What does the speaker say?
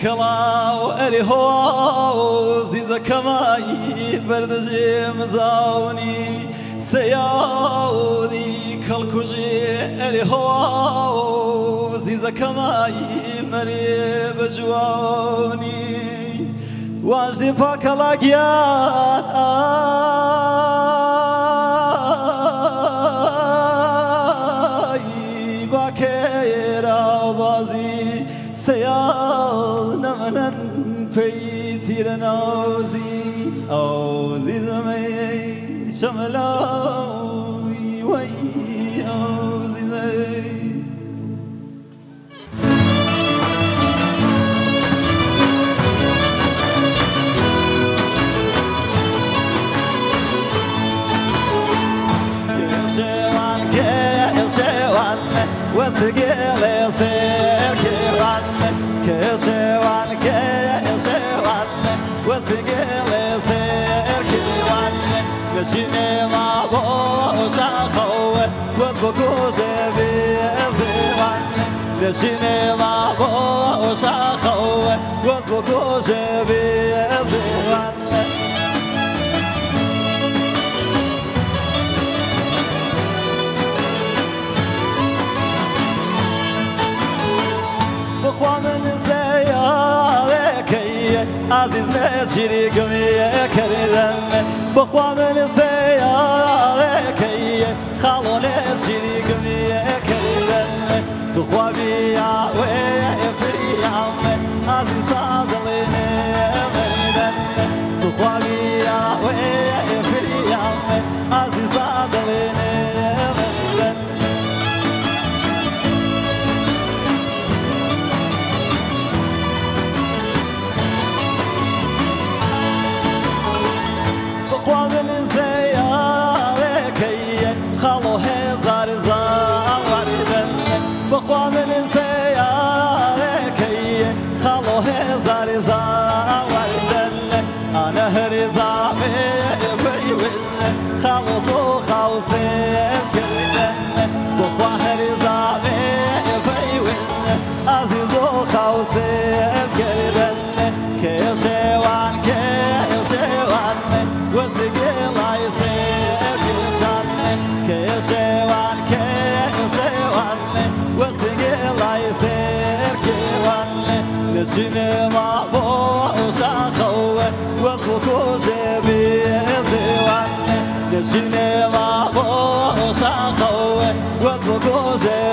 کەڵاو ئەری هۆ زیزەکەمای بەردەژێ مزاونی سەیاودی کەڵکوژێ ئەری هۆ زیزەکەمای مەرێ بە جوانی واژدی پاکەڵا گیان ئای باکێرا بازی سەیاڵ نەمەنەن پێی تیرە ناوزی ئەو زیزەمەی شەمەلاوی وەی ئەو زیزەی كيشوان كيشوان وسقيلي سير كيوان كيشوان كيشوان وسقيلي سير كيوان نشيني ما بوشاخو وزبكوشي بيزيوان نشيني ما بوشاخو وزبكوشي بيزيوان بخوا من سياركي عزيز نشريكم يا كردن بخوا من سياركي خالو نشريكم يا كردن تخوا بيا ويا فريام عزيز تاضليني مردن تخوا بيا ويا فريام عزيز تاضليني مردن بخوا من سياركي خالو هزار زاوردن بخوا من سياركي خالو هزار زاوردن انا هرزامي بيول خالو ذو خوسيت كردن بخوا هرزامي بيول عزيزو خوسيت كردن كيشوان كيشوان وزقيلا يصير كيشان كيشوان كيشوان وزقيلا يصير كيوان نشيني ما بوشاخو وزبكوشي بيزيوان نشيني ما بوشاخو وزبكوشي